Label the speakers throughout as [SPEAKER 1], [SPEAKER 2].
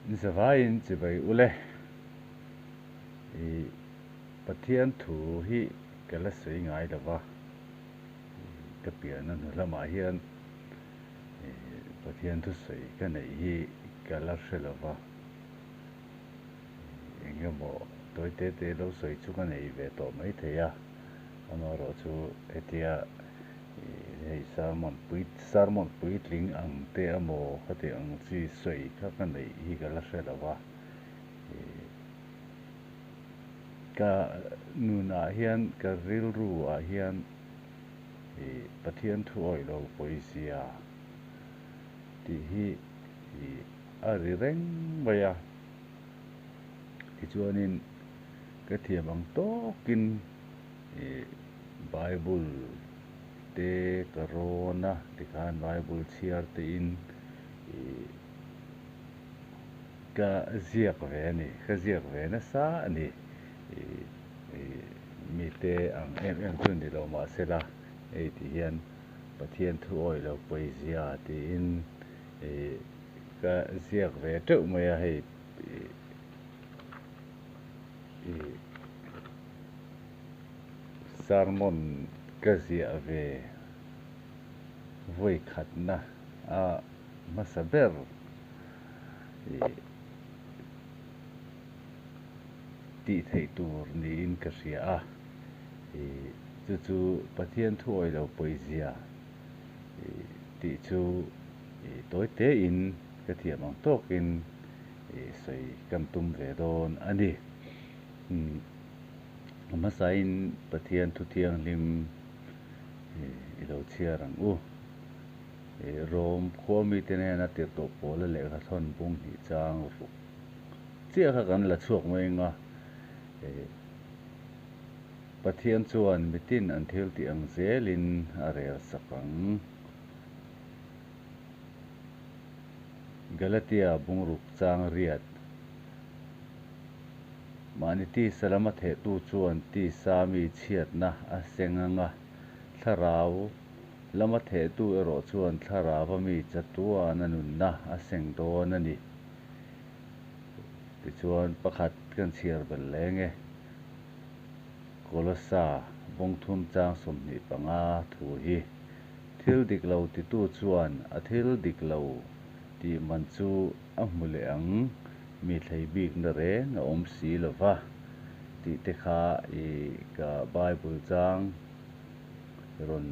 [SPEAKER 1] Zavaiin chibai ule. I Pathian thu hi ka la sawi ngai lo va, ka pianna hnu lamah hian Pathian thusawi ka neih hi ka la hre lo va, eng emaw tawi te te lo sawi chu ka nei ve tawh maithei a, amaherawhchu hetia Hei sermon pui sermon puitling ang te emaw khati ang chi sawi kha ka neih hi ka la hre lo va, ih ka nunah hian ka rilru ah hian ih Pathian thu awih lo pawizia tih hi ih a ri reng mai a, tichuanin ka thiam ang tawkin ih Bible te ka rawn a, tikhan Bible chhiar tein ih ka ziak ve a ni, ka ziak ve nasa a ni. Ih ih mite ang em em chu ni lo mahsela hei tih hian Pathian thu awih lo pawizia tiin ih ka ziak ve teuh mai a hei ih ih. Sermon ka ziah ve vawi khatna a hmasa ber ih tih theih tur niin ka hria a, ih chu chu Pathian thu awih lo pawizia ih tih chu ih tawi tein ka thiam ang tawkin ih sawi kan tum ve dawn a ni. A hmasain Pathian thu thianghlim i lo chhiar ang u. Rom khua mite nena tirhkoh pawla lehkha thawn bung hnih chang ruk chiah kha kan la chhuak mai ang a. Pathian chuan mitin an thil tih ang zelin a rel sak ang. Galatia bungruk chang riat. Mahni tisa lama thehtu chuan tisa mi chhiatna a seng ang a, thlarau lama thehtu erawh chuan thlarauva mi chatuan a nunna a seng dawn a ni. Tichuan, pakhat kan chhiar belh leng e. Kolosa bawngthum chang 25 thu hi thil dik lo titu chuan a thil dik lo tih man chu a hmu leh ang, mi thlei bikna reng a awm si lo va tih te kha i ka Bible chang rawn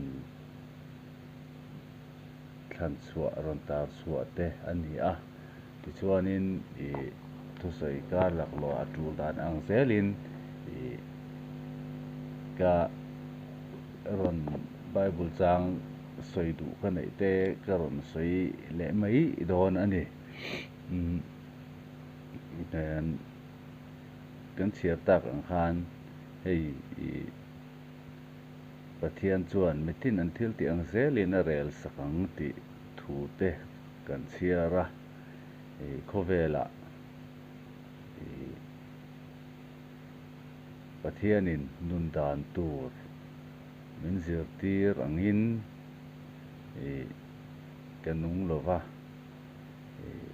[SPEAKER 1] thlan chhuah, rawn tar chhuah te a ni a. Tichuanin i thusawi kar laklawh a tul dan ang zelin i ka rawn Bible chang sawi duh ka neih te ka rawn sawi leh mai dawn a ni. Kan chhiar tak ang khan hei ih Pathian chuan mitin an thil tih ang zelin a rel sak ang tih thu te kan chhiar a, ih khawvelah ih Pathianin nun dan tur min zirtir angin ih ka nung lo va, ih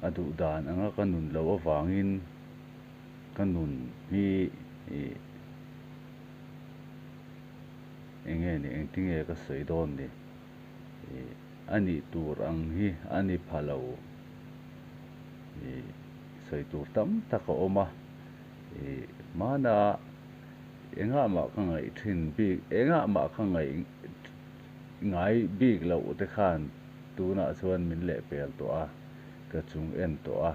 [SPEAKER 1] a duh dan anga ka nun loh avangin ka nun hi ih eng nge ni engtinge ka sawi dawn ni ih a nih tur ang hi a ni pha lo ih sawi tur tam tak a awm a ih hmana Engah mah ka ngaih thin bik, engah mah ka ngaih ngai bik loh te khan tunah chuan min lehpel tawh a, ka chung en tawh a.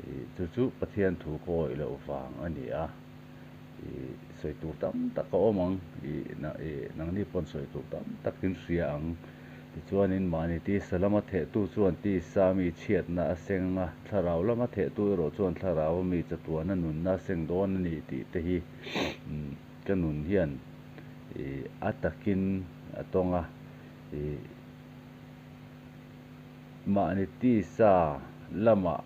[SPEAKER 1] Ih chu chu Pathian thu ka awih loh vang a ni a. Ih sawi tur tam tak a awm ang, ih ih nangni pawn sawi tur tam takin hria ang. Tichuanin mahni tisa lama thehtu chuan tisa mi chhiatna a seng a, thlarau lama thehtu erawh chuan thlarau mi chatuana nunna a seng dawn a ni tih te hi ka nun hian a takin a tawng a. Mahni tisa lama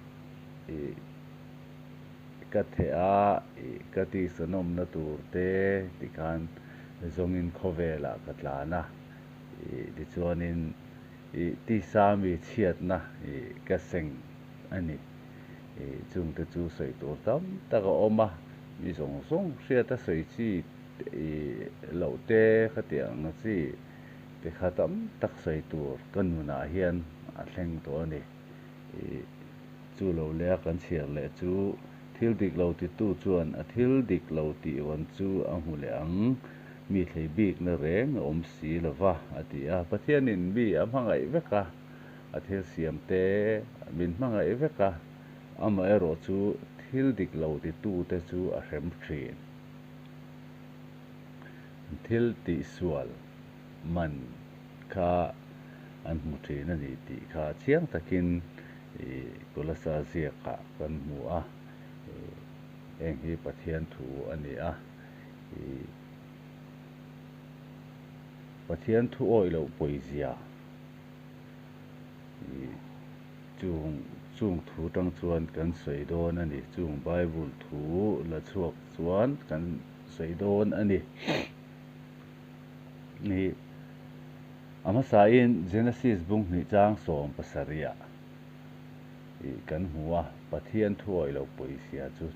[SPEAKER 1] ka theh a, ka tisa nawmna tur te tikhan zawngin khawvelah ka tlan a. Ih tichuanin ih tisa mi chhiatna ih ka seng a ni. Ih chungte chu sawi tur tam tak a awm a, mi zawng zawng hriata sawi chi ih loh te khatiang chi te kha tam tak sawi tur ka nunah hian a thleng tawh a ni. Ih chu lo leh a kan chhiar leh chu thil dik lo titu chuan a thil dik lo tih vawn chu a hmu leh ang, mi thlei bikna reng a awm si lo va, a ti a. Pathianin mi a hmangaih vek a, a thil siam te min hmangaih vek a, amaherawh chu thil dik lo titute chu a hrem thin. Thil tihsual man kha an hmu thin a ni tih kha chiang takin Kolasa ziakah kan hmu a, heng hi Pathian thu a ni a. Pathian thu awih loh pawizia chung chung thu tang chuan kan sawi dawn a ni. Chung Bible thu la chhuak chuan kan sawi dawn a ni. A hmasain Genesis bung hnih chang 17 ah ih kan hmu a, Pathian thuawih loh pawisia chu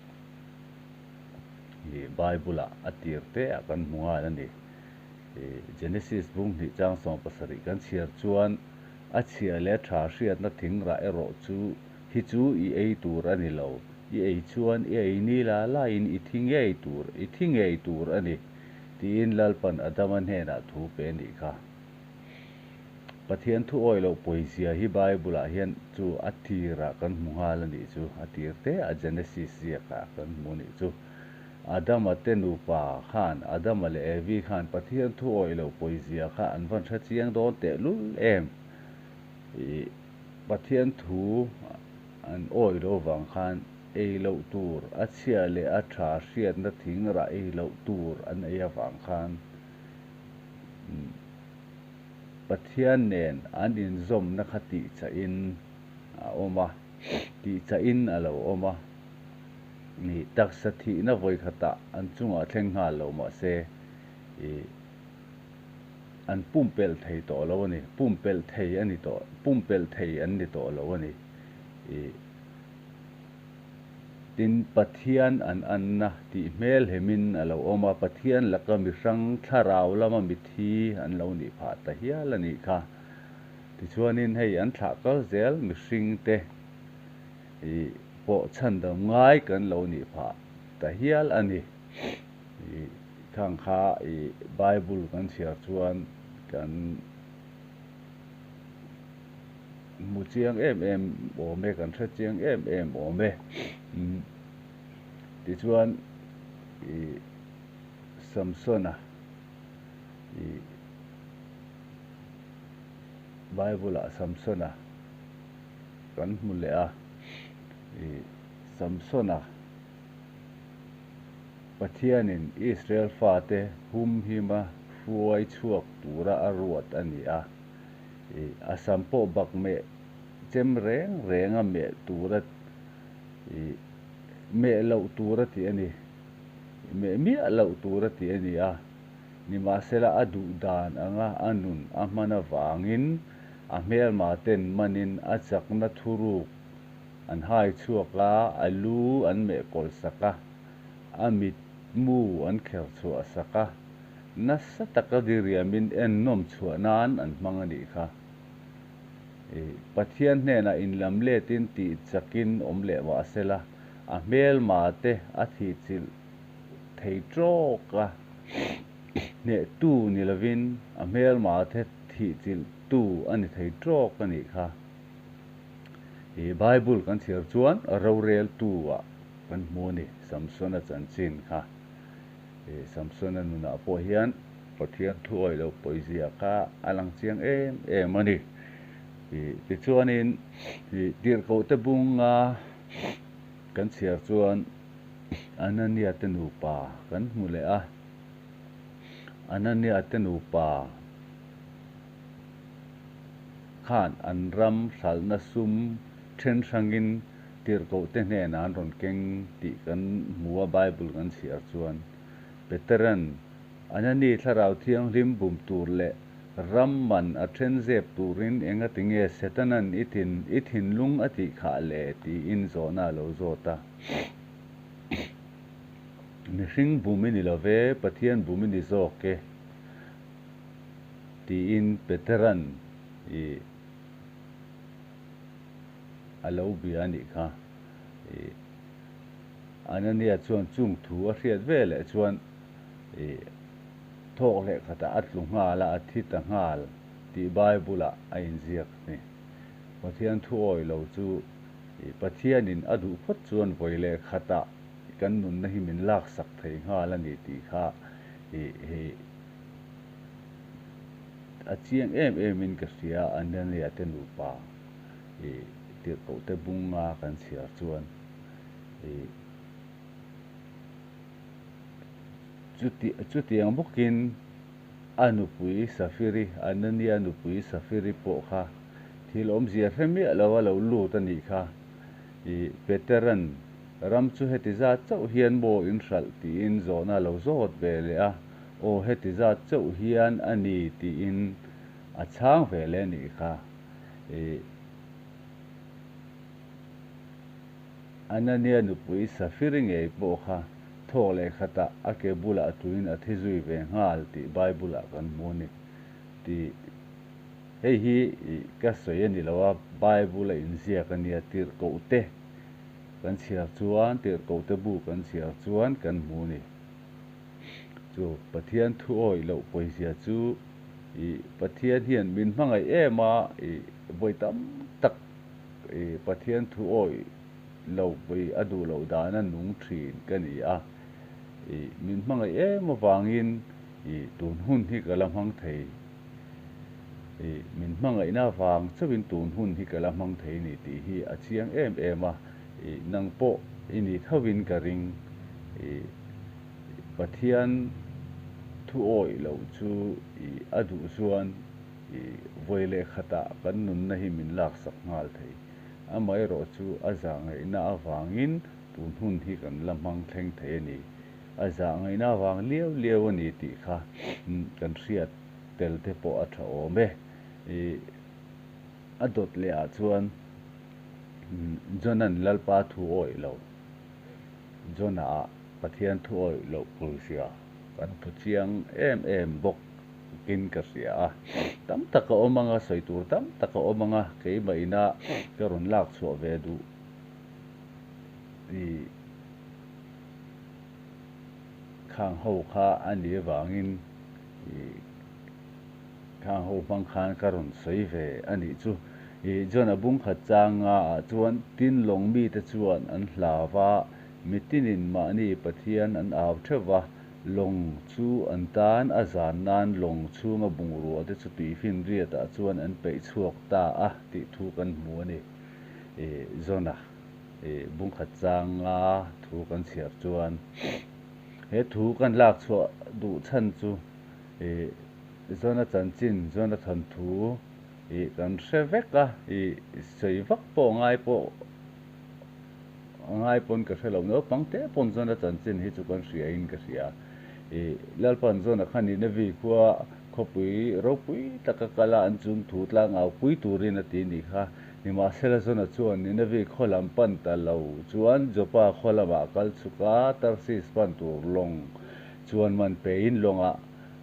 [SPEAKER 1] ih Bible ah a tir te ah kan hmu nghal a ni. Ih Genesis bung hnih chang 17 kan chhiar chuan a chhia leh tha hriatna thing rah erawh chu hi chu i ei tur a ni lo, i ei chuan i ei ni la laiin i thi ngei tur, i thi ngei tur a ni. Tiin Lalpan Adama hnenah thu pe a nih kha. Pathian thu awih loh pawizia hi Bible-ah hian chu a tirah kan hmu nghal a nih chu, a tir te a Genesis ziakah kan hmu a nih chu. Adama te nupa khan, Adama leh Evi khan Pathian thu awih loh pawizia kha an van hre chiang dawn tehlul em? Ih, Pathian thu an awih loh vang khan ei loh tur, a chhia leh a tha hriatna thing rah ei loh tur an ei avang khan Pathian nen an inzawmna kha tihchahin a awm a, tihchahin a lo awm a. Ih taksa thihna vawikhatah an chungah thleng nghal lo mahse ih an pumpelh thei tawh lo a ni, pumpelh thei a ni tawh, pumpelh thei an ni tawh lo a ni. Ih. Tin, Pathian an anna tih hmel hemin a lo awm a, Pathian laka mi hrang thlarau lama mithi an lo nih phah ta hial a nih kha. Tichuanin hei an thlah kal zel mihringte ih pawh chhandam ngai kan lo nih phah ta hial a ni. Ih khang kha ih Bible kan chhiar chuan kan. Hmu chiang em em awm e, kan hre chiang em em awm e. Tichuan ih Samsona ih Bible ah Samsona kan hmu leh a, ih Samsona Pathianin Israel fate humhima hruai chhuak tura a ruat a ni a. Ih a sam pawh bak meh chem reng reng a meh tura ih meh loh tura tih a ni. Meh miah loh tura tih a ni a. Nimahsela a duh dan anga a nun a hman avangin a hmelma ten manin a chakna thuruk an hai chhuak a, a lu an meh kawl sak a, a mitmu an kher chhuah sak a. Nasa taka diriamin ennawm chhuah nan an hmang a nih kha. Ih, Pathian hnenah inlam letin tih chakin awm leh mah sela, a hmelma te a thihchilh thei tawk a, hnehtu ni lovin a hmelma te thihchilhtu a ni thei tawk a nih kha. Ih, Bible kan chhiar chuan roreltu-ah kan hmu a ni, Samsona chanchin kha. Samsona nunah pawh hian Pathian thuawih loh pawizia kha a lang chiang em em a ni. Tichuanin tirhkohte bunga kan chhiar chuan Anania te nupa kan hmu leh a. Anania te nupa khan an ram hralhna sum then hrangin Tirhkohte hnenah an rawn keng tih kan hmu a, Bible kan chhiar chuan Petera'n Anani Thlarau Thianghlim bum tur leh Ram man a then zep turin engati nge Setanan i thin i thinlung a tih khah le? tiin zawhna a lo zawt a. Mihring bum i ni lo ve, Pathian bum i ni zawk e, tiin Petera'n i a lo bia a nih kha. I Anania chuan chung thu a hriat veleh chuan i thawk leh khatah a tlu nghal a, a thi ta nghal tih Bible-ah a inziak a ni. Pathian thu awih lo chu i Pathianin a duh phawt chuan vawi leh khatah kan nunna hi min laksak thei nghal a ni tih kha i hei a chiang em emin ka hria Anania te nupa i tirhkoh te bunga kan chhiar chuan i Chutiang bawkin a nupui Safiri, Anania nupui Safiri pawh kha thil awmzia hre miah lo a lo lut a nih kha. I Petera'n ram chu heti zat chauh hian maw in hralh tiin zawhna a lo zawt ve leh a, aw heti zat chauh hian a ni tiin a chhang ve leh a nih kha. I Anania nupui Safiri ngei pawh kha thawk leh khatah a ke bulah tuin a thi zui ve nghal tih Bible-ah kan hmu a ni tih hei hi ka sawi a ni lo a, Bible a inziak a nia tirhkohte kan chhiar chuan tirhkohte bu kan chhiar chuan kan hmu a ni. Chu Pathian thu awih loh pawizia chu ih Pathian hian min hmangaih em a ih vawi tam tak I Pathian thu awih lo i a duh loh dan a nung thin ka ni a, i min hmangaih em avangin i tun hun hi ka la hmang thei, i min hmangaihna avang chauhin tun hun hi ka la hmang thei ni tih hi a chiang em em a, i nang pawh i ni thovin ka ring, i Pathian thu awih loh chu i a duh chuan I vawi leh khatah kan nunna hi min laksak nghal thei. Amaherawh chu a zah ngaihna avangin tun hun hi kan la hmang thleng thei a ni. A zah ngaihna avang liau liau a ni tih kha kan hriat tel te pawh a tha awm e. I a dawt leh ah chuan John-a'n Lalpa thu awih lo. John-a ah Pathian thu awih loh pawizia kan hmu chiang em em bawk. in ka hria a, tam tak a awm anga, sawi tur tam tak a awm anga, keimah ina ka rawn lak chhuah ve duh i khang ho kha a nih avangin i khang ho hmang khan ka rawn sawi ve a nih chu. I John a bung khat changa ah chuan tin lawng mite chuan an hlau va, mitinin mahni Pathian an au theuh va, Lawng chu an tan a zan nan lawng chhunga bungrua te chu tuifinriat ah chuan an peih chhuak ta a tih thu kan hmu a ni. I Jona i bungkhat changa thu kan chhiar chuan he thu kan lak chhuah duh chhan chu i Jona chanchin, Jona thawnthu i kan hre vek a, i sawi vak pawh ngai pawh A ngai pawn ka hre lo, naupang te pawn chuan a chanchin hi chu kan hria in ka hria. I Lalpan chuan a kha Ninevi khua khawpui ropui taka kal a an chung thu tlangau pui turin a ti nih kha. Nimahsela Jona chuan Ninevi khaw lam pan ta lo chuan Joppa khaw lamah kal chhuk a, Tarsis pan tur lawng chuan man pein lawngah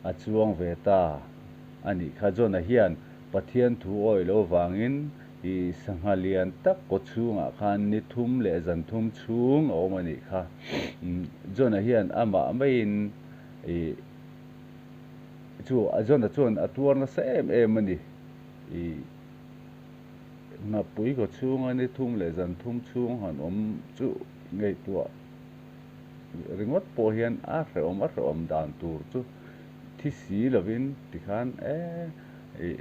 [SPEAKER 1] a chuang ve ta a nih kha. Jona hian Pathian thu awih lo vangin I sangha lian tak kaw chhungah khan ni thum leh zan thum chhung a awm a nih kha. John-a hian amah maiin i chu John-a chuan a tuar nasa em em a ni. I nghapui kaw chhunga ni thum leh zan thum chhung han awm chu ngaihtuah ringawt pawh hian a hrehawm a hrehawm dan tur chu thi si lovin tikhan e i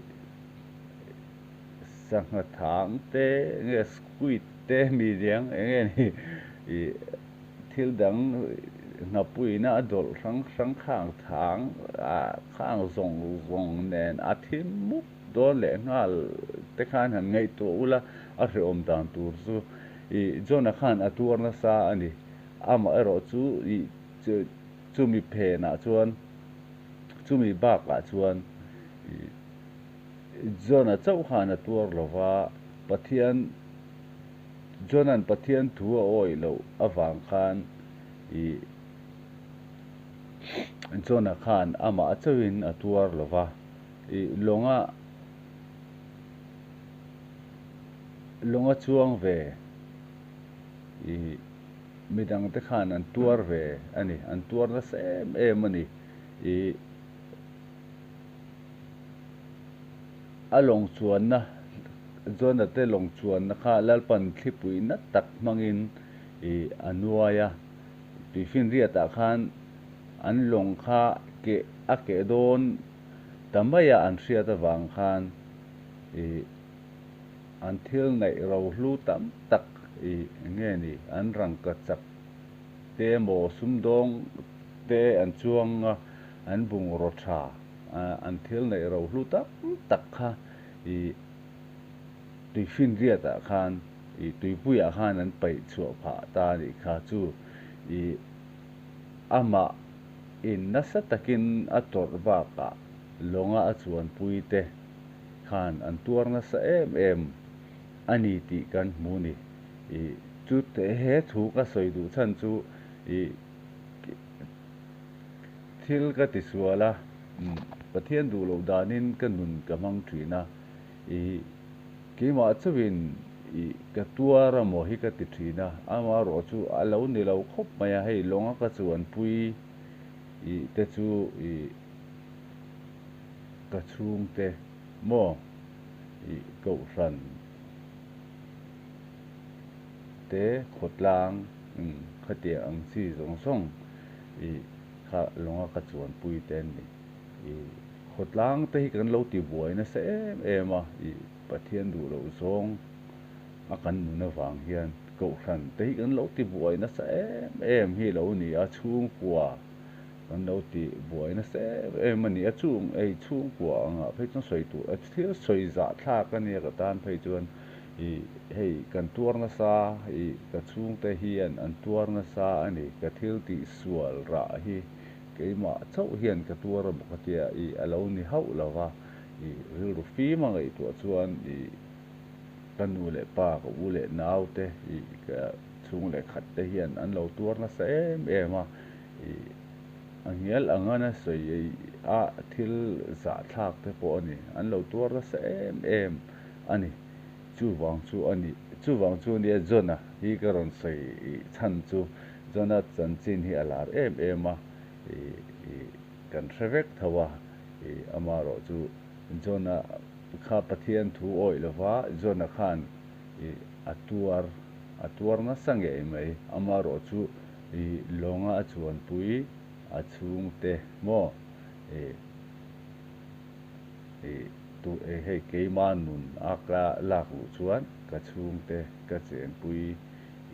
[SPEAKER 1] Sangha thang te enge squid te mi liang enge ni ih thil dang hnapuina a dawlh hrang hrang khang thang ah khang zawng zawng nen a thi mup dawn leh nghal te khan han ngaihtuah ula a hrehawm dan tur chu ih John-a khan a tuar nasa a ni amaherawh chu ih chumi phenah chuan chumi bakah chuan ih. Jona chauh khan a tuar lo va, Pathian Jona'n Pathian thu a awih loh avang khan ih Jona khan amah chauhin a tuar lo va, ih lawnga lawnga chuang ve ih midangte khan an tuar ve a ni, an tuar nasa em em a ni. Ih a lawng chuanna Jona te lawng chuanna kha Lalpan thlipui na tak hmangin ih a nuai a, tuifinriatah khan an lawng kha keh a keh dawn ta mai a an hriat avang khan ih an thil neih rohlu tam tak ih eng nge ni an rangka chak te emaw sumdawng te an chuang a, an bungraw tha an thil neih rohlu tam tak kha ih tuifinriatah khan ih tuipuiah khan an paih chhuah phah ta a nih kha chu ih amah in nasa takin a tawrh bakah lawnga a chuanpui te khan an tuar nasa em em a ni tih kan hmu ni. Ih chu he thu ka sawi duh chhan chu ih thil ka ti sual a, Pathian duh loh danin ka nun ka hmang thin a, ih keimah chauhin ih ka tuar a maw hi ka ti thin a, amaherawh chu a lo ni lo khawp mai a, hei lawnga ka chuanpui ih te chu ih ka chhungte maw ih kohhran te khawtlang khatiang ang chi zawng zawng ih kha lawnga ka chuanpui te an ni. Ih khawtlang te hi kan lo ti buai nasa em em a, ih Pathian duh loh zawng a kan nun avang hian kohhran te hi kan lo ti buai nasa em em hi lo ni a, chhungkua kan lo ti buai nasa em em a ni a, chung ei chhungkua angah phei chuan sawi tur thil sawi zah thlak a nia ka tan phei chuan ih hei kan tuar nasa ih ka chhungte hian an tuar nasa a ni, ka thil tih sual rah hi keimah chauh hian ka tuar a bawk a tia ih a lo ni hauh lo va, ih rilru fim a ngaihtuah chuan ih ka nu leh pa ka u leh nau te ih ka chhung leh khat te hian an lo tuar nasa em em a ih a ngial ang a sawi a thil zahthlak te pawh a ni an lo tuar nasa em em a ni chuvang chu a ni chuvang chu nia Jona hi ka rawn sawi chhan chu Jona chanchin hi a lar em em a ih ih kan hre vek tho a ih amaherawh chu Jona kha Pathian thu awih lova Jona khan ih a tuar a tuar nasa ngei mai amaherawh chu ih lawnga a chuanpui a chhungte maw ih ih tu hei keima nun a ka lak luh chuan ka chhungte ka chenpui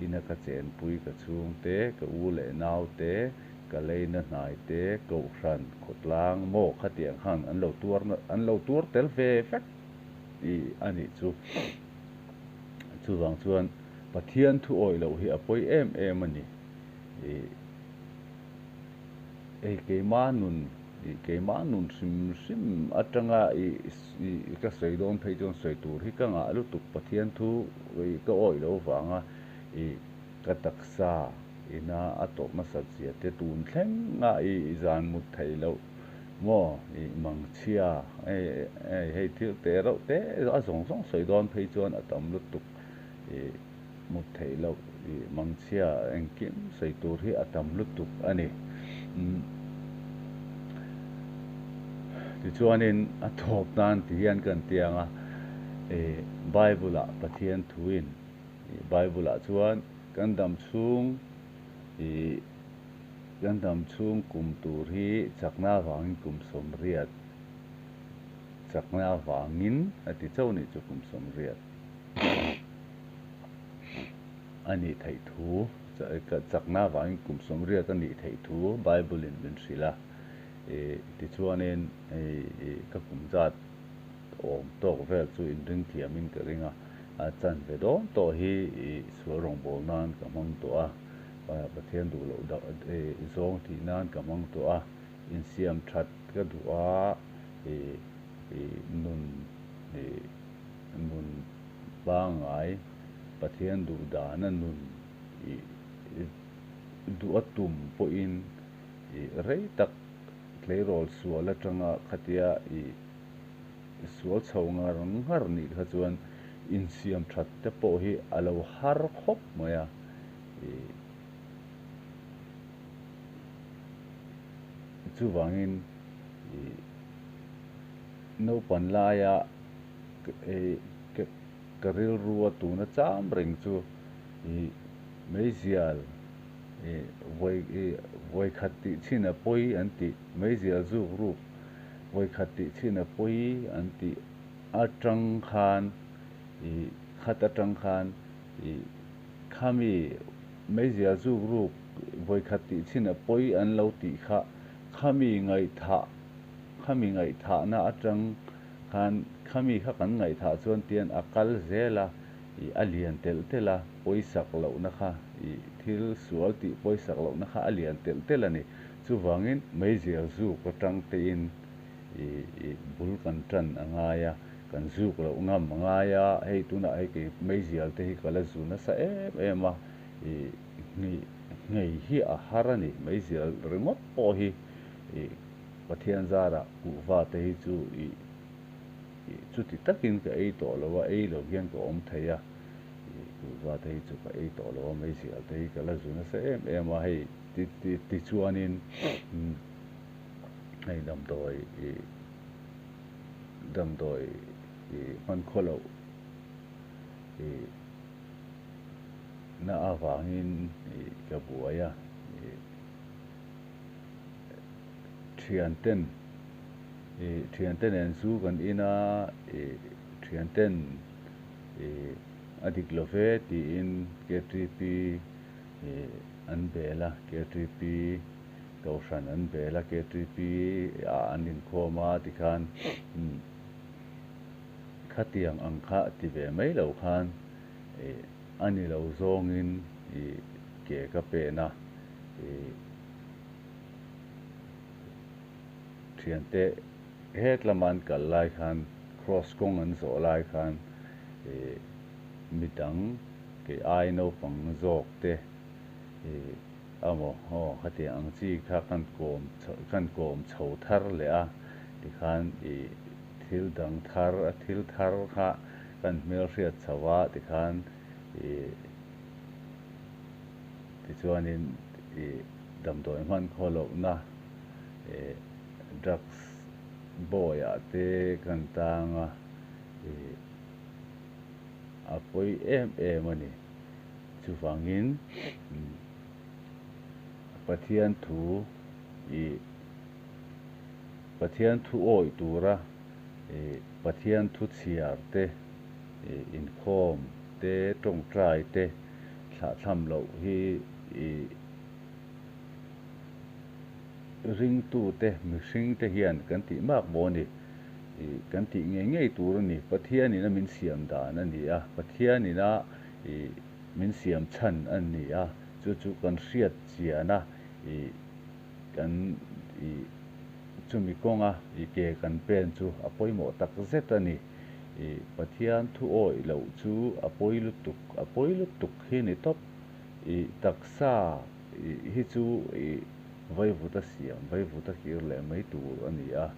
[SPEAKER 1] ina ka chenpui ka chhungte ka u leh naute ka leina hnai te kohhran khawtlang maw khatiang khan an lo tuar an lo tuar tel ve vek ih a nih chu. Chuvang chuan Pathian thu awih loh hi a pawi em em a ni. Ih hei keimah nun ih keimah nun hrim hrim atanga ih ih ka sawi dawn phei chuan sawi tur hi ka ngah lutuk Pathian thu ih ka awih loh avanga ih ka taksa ina a tawrh nasat zia te tun thleng a ih zan mut theih loh maw ih mangchhia hei thil te reuh te a zawng zawng sawi dawn phei chuan a tam lutuk ih mut theih loh ih mangchhia engkim sawi tur hi a tam lutuk a ni. Tichuanin a thawp nan ti hian kan ti ang a ih Bible ah Pathian thuin ih Bible ah chuan kan dam chhung ih kan dam chhung kum tur hi chakna avangin kum sawmriat chakna avangin a ti chauh nih chu kum sawmriat a nih theih thu chakna avangin kum sawmriat a nih theih thu Bible in min hrilh a ih tichuanin ih ka kum zat awm tawk vel chu inring thiamin ka ring a. A chan ve dawn tawh hi ih sual rawngbâwl nân ka hmang tawh a, Pathian duh loh dah zawng tih nân ka hmang tawh a, insiam that ka duh a, ih ih nun ih nun pangngai Pathian duh dana nun ih duh a tum pawhin ih rei tak tleirawl sual atanga khatia ih sual chho ngar ngar nih kha chuan insiam that te pawh hi a lo har khawp mai a ih chuvangin ih naupan laia ih ka rilrua tuna cham reng chu ih meizial ih vawi ih vawikhat tih chhin a pawi an tih meizial zuk ruk vawikhat tih chhin a pawi an tih atang khan ih khat atang khan ih khami meizial zuk ruk vawikhat tih chhin a pawi an lo tih kha khami ngaihthah khami ngaihthahna atang khan khami kha kan ngaihthah chuan tian a kal zel a ih a lian telh telh a pawisak lohna kha ih thil sual tih pawisak lohna kha a lian telh telh a ni. Chuvangin meizial zuk atang tein ih ih bul kan tan a ngai a, kan zuk loh ngam a ngai a, hei tunah hei kei meizial te hi ka la zu nasa em em a, ih nghei nghei hi a har a ni. Meizial ringawt pawh hi ih Pathian zarah kuhva te hi chu ih ih chuti takin ka ei tawh lo a, ei lo hian ka awm thei a, ih kuhva te hi chu ka ei tawh lo a, meizial te hi ka la zu nasa em em a, hei ti ti tichuanin hei damdawi ih damdawi ih hman khaw loh ih na avangin ih ka buai a ih. Thianten ih thiante nen chu kan in a ih thianten ih a dik lo ve tiin KTP ih an bel a KTP kohhran an bel a KTP ah an inkhawm a tikhan khatiang ang kha ti ve mai lo khan ih a ni lo zawngin ih ke ka pen a ih thiante het lama an kal lai khan cross kawng an zawh lai khan ih midang kei ai naupang zawk te ih amaw aw khatiang ang chi kha kan kawm kan kawm chho thar leh a tikhan ih thil dang thar thil thar kha kan hmelhriat chho a tikhan ih Tichuanin ih damdawi hman khaw lohna ih drugs bawiah te kan tang a, ih a pawi em em a ni. Chuvangin Pathian thu ih Pathian thu awih tura ih Pathian thu chhiar te ih inkhawm te tawngtai te Thlahthlam loh hi i ringtute, mihringte hian kan tih mak maw a ni. I kan tih ngei ngei tur a ni. Pathianin a min siam dan a ni a, Pathianin a i min siam chhan a ni a, chu chu kan hriat chian a, i kan i chumi kawnga i ke kan pen chu a pawimawh tak zet a ni. I Pathian thu awih loh chu a pawi lutuk, a pawi lutuk hi ni tawp. I taksa i hi chu i vaivuta siam, vaivuta kir leh mai tur a ni a.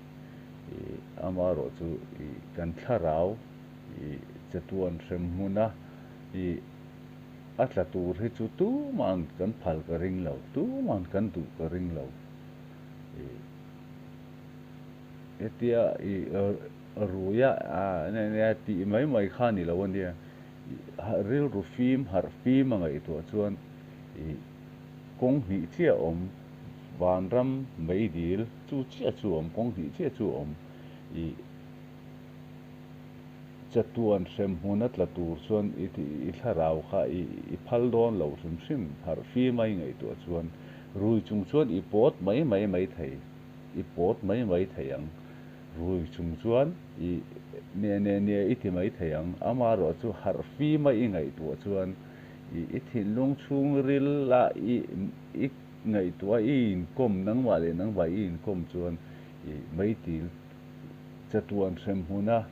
[SPEAKER 1] I amaherawh chu i kan thlarau i chatuan hrem hmuna i a tla tur hi chu tuman kan phal ka ring lo, tuman kan duh ka ring lo. I hetia i Ruia nia tih mai mai kha ni lo a nia. Rilru fim, harh fim a ngaihtuah chuan ih kawng hnih chiah a awm, vanram meidil chu chiah chu a awm, kawng hnih chiah chu a awm. Ih chatuan hrem hmun a tla tur chuan i thlarau kha i phal dawn lo hrim hrim, harh fim a i ngaihtuah chuan rui chung chuan i pawt mai mai mai thei, i pawt mai mai thei ang. Rui chung chuan i ne ne ne i ti mai thei ang. Amaherawh chu harh fim a i ngaihtuah chuan i i thinlung chhungril a i i ngaihtuah a i inkawm nangmah leh nangmah i inkawm chuan i meitil chatuan hrem hmuna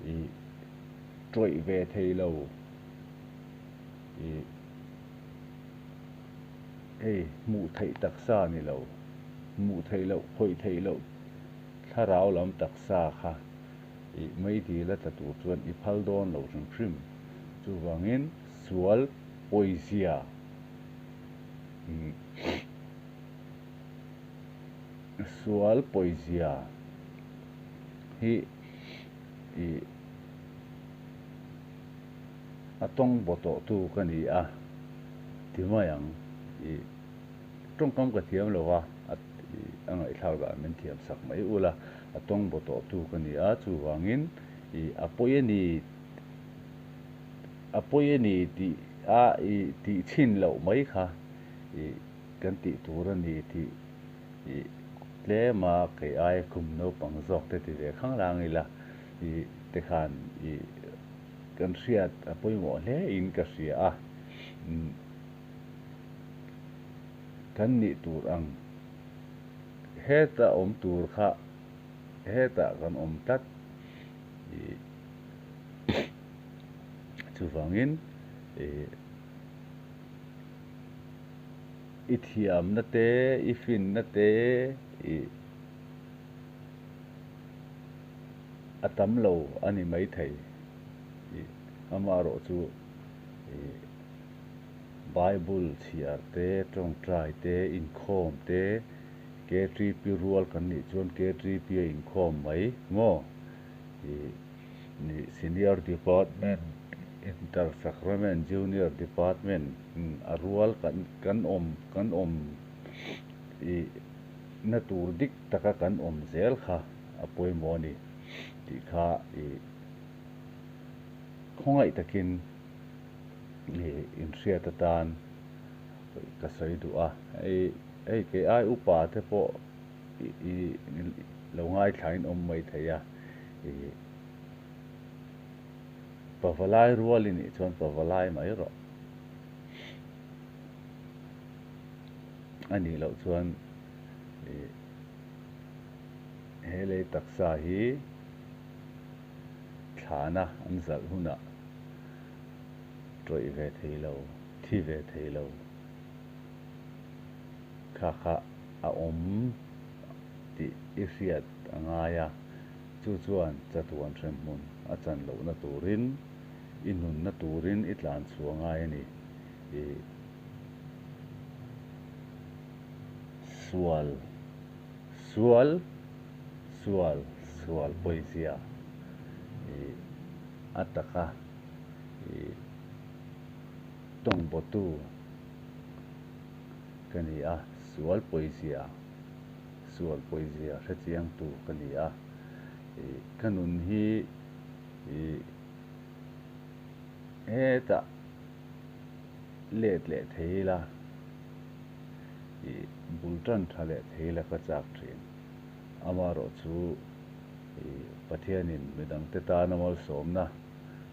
[SPEAKER 1] I ṭawih ve thei lo. I hei hmuh theih taksa ni lo, hmuh theih loh, khawih theih loh thlarau lam taksa kha i meidil a tla tur chuan i phal dawn lo hrim hrim. Chuvangin sual pawizia sual pawizia hi i a tawng baw tawhtu ka ni a ti mai ang. I tawngkam ka thiam lo a, a ngaihthlak dan min thiam sak mai ula, a tawng baw tawhtu ka ni a, chuvangin i a pawi a ni, a pawi a ni tih a i tih chhin loh mai kha i kan tih tur a ni tih i tlema kei aia kum naupang zawk te ti ve khanglang ila i te khan i kan hriat a pawimawh hle in ka hria a, kan nih tur ang heta awm tur kha hetah kan awm tlat i chuvangin i i thiamna te i finna te i a tam lo a ni maithei tih amaherawh chu ih Bible chhiar te, tawngtai te, inkhawm te, KTP rual kan nih chuan KTP a inkhawm mai maw ih nih Senior Department, Inter Sacrament, Junior Department a rual kan kan awm kan awm ih na tur dik taka kan awm zel kha a pawimawh a ni tih kha ih khawngaih takin ih inhriat atan ka sawi duh a. Hei hei kei ai upa te pawh ih lo ngaithlain awm mai thei a ih pavalai rual i nih chuan pavalai mai rawh. A nih loh chuan ih he lei taksa hi thlana an zalh hunah tawih ve thei lo, thi ve thei lo kha kha a awm tih i hriat a ngai a, chu chuan chatuan hremhmun a chan lohna turin i nunna turin i tlan chhuah ngai a ni. Ih sual sual sual sual pawizia ih a taka ih tawng bawtu ka ni a, sual pawizia sual pawizia hrechiangtu ka ni a, ih ka nun hi ih hetah let leh thei ila ih bul tan tha leh thei ila ka chak thin. Amaherawh chu ih Pathianin midangte tana malsawmna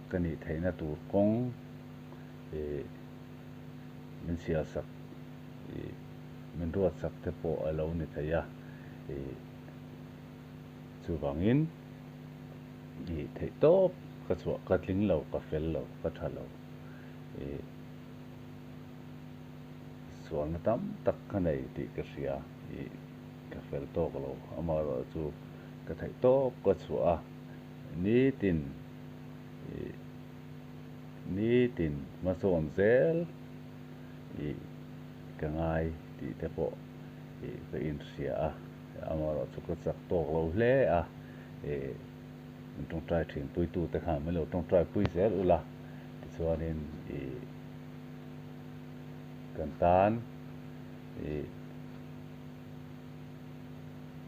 [SPEAKER 1] ka nih theihna tur kawng ih min sialsak ih min ruatsak te pawh a lo ni thei a ih chuvangin ih theihtawp ka chhuah ka tling lo ka fel lo ka tha lo. Ih sualna tam tak ka nei tih ka hria ih ka fel tawk lo amaherawh chu ka theih tawp ka chhuah a nitin ih nitin hmasawn zel ih ka ngai tih te pawh ih ka inhria a amaherawh chu ka chak tawk lo hle a ih min tawngtai thin puitute khan min lo tawngtai pui zel ula tichuanin ih kan tan ih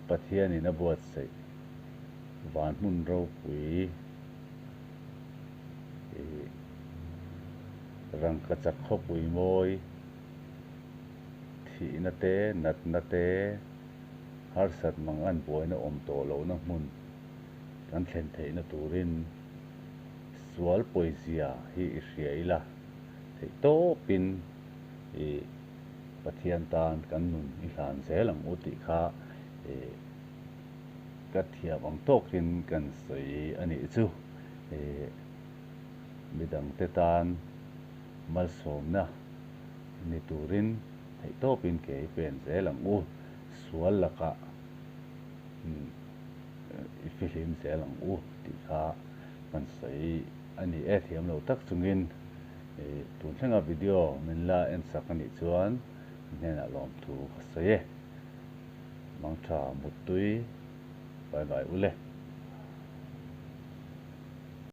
[SPEAKER 1] Pathianin a buatsaih van hmun ropui ih rangkachak khawpui mawi thihna te natna te harsat mang an buaina awm tawh lohna hmun kan thlen theihna turin sual pawizia hi i hria ila theih tawpin i Pathian tan kan nun i hlan zel ang u tih kha i ka thiam ang tawkin kan sawi a nih chu. Ih midangte tan malsawmna ni turin theihtawpin ke i pen zel ang u, sual lakah i fihlim zel ang u tih kha kan sawi a ni e. Thiam lo tak chungin tun thlenga video min la en sak a nih chuan hnenah lawmthu ka sawi e. Mangtha Muttui, bye bye ule.